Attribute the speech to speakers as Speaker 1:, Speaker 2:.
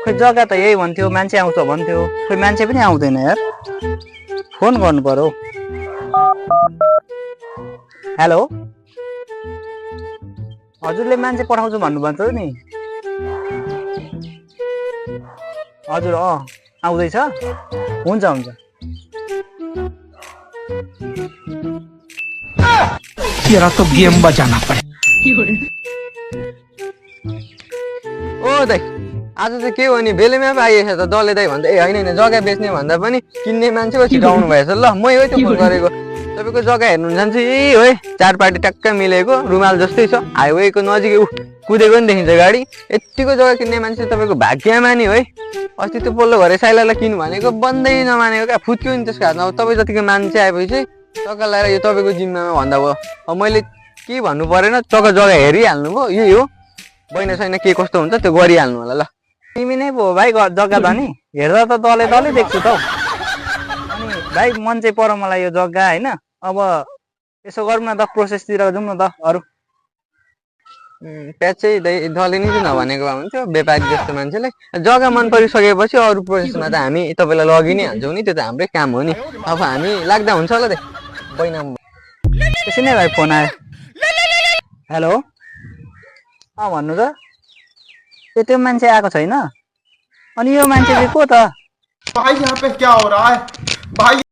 Speaker 1: खोइ जग्गा त यही भन्थ्यो, मान्छे आउँछ भन्थ्यो, खोइ मान्छे पनि आउँदैन यार। फोन गर्नु पर्यो। हेलो, हजुरले मान्छे पठाउँछु भन्नुभन्छ नि। हजुर आउँदैछ, हुन्छ हुन्छ।
Speaker 2: तेरा तो गेम बजाना पड़े।
Speaker 3: ओ दाइ आज चाहिँ के हो नि बेलैमा पो आइएछ त डल्ले दाइ भन्दा ए होइन जग्गा बेच्ने भन्दा पनि किन्ने मान्छे पो छिटो आउनु भएछ ल मै हो त्यो फोन गरेको तपाईँको जग्गा हेर्नु जान्छु यही हो है चार पार्टी ट्याक्क मिलेको रुमाल जस्तै छ हाइवेको नजिकै कुदेको नि देखिन्छ गाडी यतिको जग्गा किन्ने मान्छे तपाईँको भाग्यमानी हो है अस्ति त्यो पल्लो घरे साइलालाई किन्नु भनेको बन्दै नमानेको क्या फुत्क्यो नि त्यसको हातमा अब तपाईँ जतिको मान्छे आएपछि जग्गा लगाएर यो तपाईँको जिम्मामा भन्दा भयो अब मैले के भन्नु परेन जग्गा हेरिहाल्नु भयो यही हो बैना छैन के कस्तो हुन्छ त्यो गरिहाल्नु होला ल
Speaker 1: तिमी नै पो भाइ जग्गा त नि हेर्दा त दले दलै देख्छु त अनि भाइ मन चाहिँ पर्यो मलाई यो जग्गा होइन अब यसो गरौँ न त प्रोसेसतिर जाउँ न त अरू
Speaker 3: प्याचै दले नि नभनेको भए हुन्थ्यो व्यापारी जस्तो मान्छेले जग्गा मन परिसकेपछि अरू प्रोसेसमा त हामी तपाईँलाई लगि नै हाल्छौँ नि त्यो त हाम्रै काम हो नि अब हामी लाग्दा हुन्छ होला त बैना
Speaker 1: त्यसै नै भाइ फोन आयो हेलो भन्नु त त्यो मान्छे आएको छैन अनि यो मान्छे चाहिँ को त
Speaker 4: भाई यहाँ पे क्या हो रहा है भाई